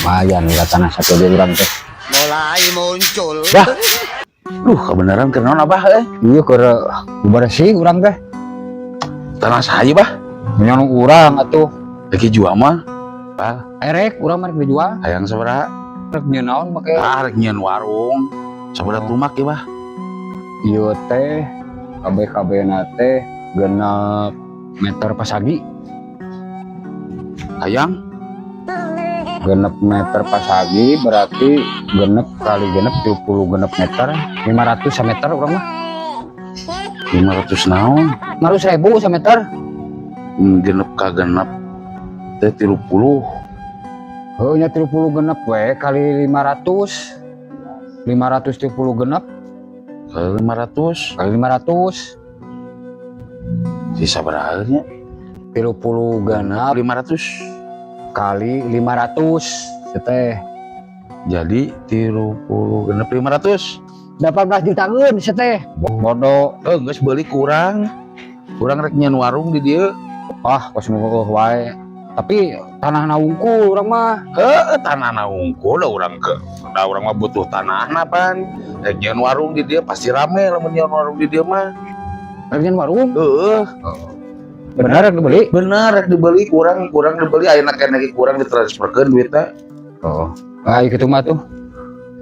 Lumayan lah tanah satu di urang teh. Mulai muncul. Bah. Duh, kebenaran keur naon, Abah euy? Iya, keur bersih urang teh. Tanah saha, Bah? Nya nu urang atuh. Lagi jual mah. Erek, urang mah rek dijual. Hayang sabaraha? Rek nyieun naon make? Ah, rek nyieun warung. Sabaraha tumak ya, Bah? Ieu teh kabeh-kabehna teh 6 meter pasagi. Hayang 6 meter pasagi berarti 6 kali 6 76 meter, 500 meter urang mah. 500 naon? 500 ribu meter. 6 ka 6 teh 30. Oh nya, 36 we kali 500, 536. Kali 500. Kali 500. Sisa sabaraha nya? 36. 500. Kali 500 teh. Jadi 36 500. 18 jutaan teh, bodoh. Eh, geus beli kurang. Kurang rek nyieun warung di dieu. Ah, kos nu wae, tapi tanah wungkul urang mah. Heuh, tanah wungkul da urang ke. Da urang mah butuh tanahna pan. Rek nyieun warung di dieu pasti rame lamun nyieun warung di dieu mah. Rek nyieun warung? Heeh. Bener rek dibeli? Bener rek dibeli, kurang kurang dibeli ayeuna keneh ge kurang ditransferkeun duitna. Oh, ah, kitu mah tuh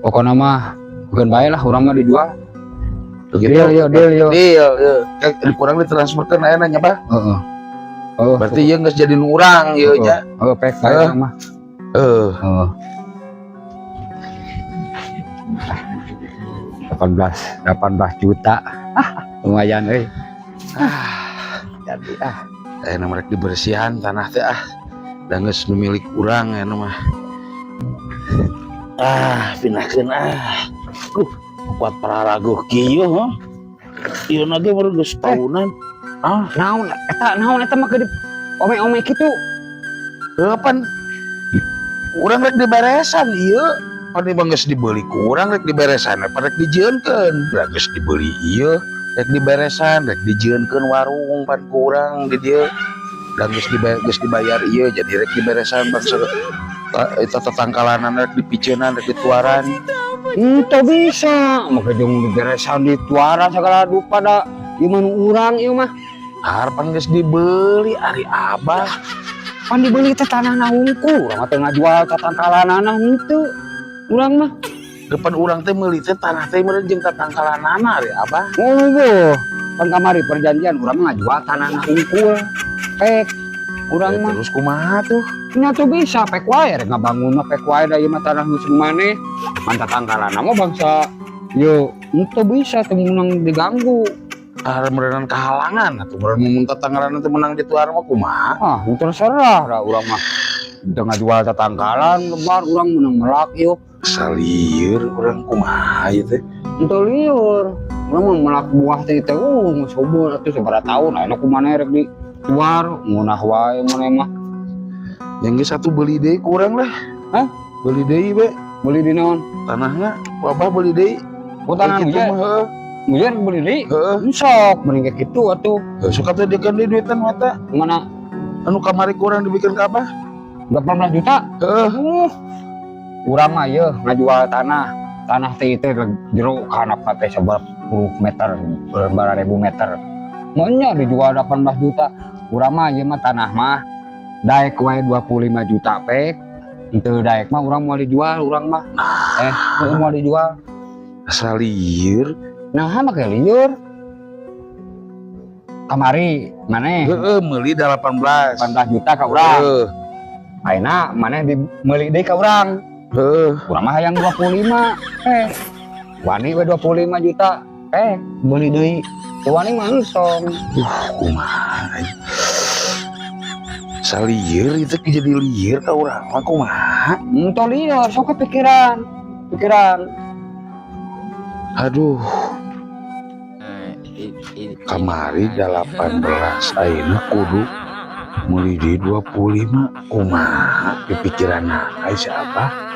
pokoknya mah bukan bae lah, urang mah dijual. Begitu. Deal yo, deal yo. Deal, deal. Kayak kurang ditransferkeun ayeuna nya, Bah. Heeh. Oh. Berarti ieu geus jadi nu urang ieu nya. Oh, pek bae Heuh. Urang mah. Heuh. Oh. 18 18 juta. Ah, lumayan euy. Ah, Jadi ah. Ayeuna mah rek dibersihan tanah teh ah. Da geus nu milik urang ayeuna mah. Ah, pindahkeun ah. Kuat pararaguh kieu heuh. Ieu na ge baru geus tahunan. Ah, Naon eta, naon eta mah ke ome-ome kitu? Heuh, pan urang rek diberesan ieu. Pan ieu geus dibeli ku urang, rek diberesan pan rek dijieunkeun. Da geus dibeli ieu rek diberesan, rek dijieunkeun warung pan ku urang di dieu. Da geus dibayar, geus dibayar ieu, jadi rek diberesan bangsa eta tetangkalanan rek dipiceunan, rek dituaran. Itu bisa, make jeung diberesan, dituaran segala rupa, da ieu mah nu urang ieu mah. Harapan geus dibeli ari Abah. Pan dibeli teh tanahna wungkul, urang mah teu ngajual tatangkalanana henteu. Urang mah. Depan urang teh meuli teh tanah teh meureun jeung tatangkalanana ari Abah. Oh, boh. Pan kamari perjanjian urang mah ngajual tanahna wungkul. Pek urang Ya, mah. Terus kumaha tuh? Nya tuh bisa pek wae, rek ngabangun mah pek wae, da ieu mah tanah geus maneh. Pan tatangkalanana mah bangsa yo henteu bisa, teu meunang diganggu. Ah, meureunan kahalangan atuh meureun mun tatangkalan teh meunang dituar mah kumaha? Ah, terserah dah, urang mah teu ngajual tatangkalan, lebar urang meunang melak ieu. Salieur urang, kumaha ieu teh? Henteu lieur. Urang mah melak buah teh teh geus subur atuh sabaraha taun, ayeuna kumaha rek dituar, ngeunah wae maneh mah. Yang geus satu beli deui kurang lah. Hah? Beli deui be. Beli di naon? Tanahnya ku Abah beli deui. Oh, tanah Kayak gitu nu mah heuh. Mujer beli deui. Heeh. Sok mending kayak gitu atuh. Heuh, sok atuh dikeun deui duitan mata. Mana? Anu kamari kurang dibikeun ka Abah. 18 juta? Heeh. Urang mah ieu ngajual tanah. Tanah teh teh jero kana teh sabaraha puluh meter, berapa ribu meter. Maunya dijual 18 juta. Urang mah ieu mah tanah mah daek wae 25 juta pek. Henteu daek mah urang mau dijual urang mah. Eh, mau dijual. Asa lieur. Nah, make lieur. Kamari maneh Heeh, meuli 18. 18 juta ka urang. Heeh. Ayeuna maneh dimeuli deui ka urang. Heeh. Urang mah hayang 25. Eh, wani we 25 juta. Eh, beli deui. Teu wani mah entong. Kumaha? Salieur itu jadi lieur ka urang mah, kumaha? Entong lieur, sok kepikiran. Pikiran. Aduh, kamari 18, ayeuna kudu meuli di 25, kumaha pikiran ai siapa?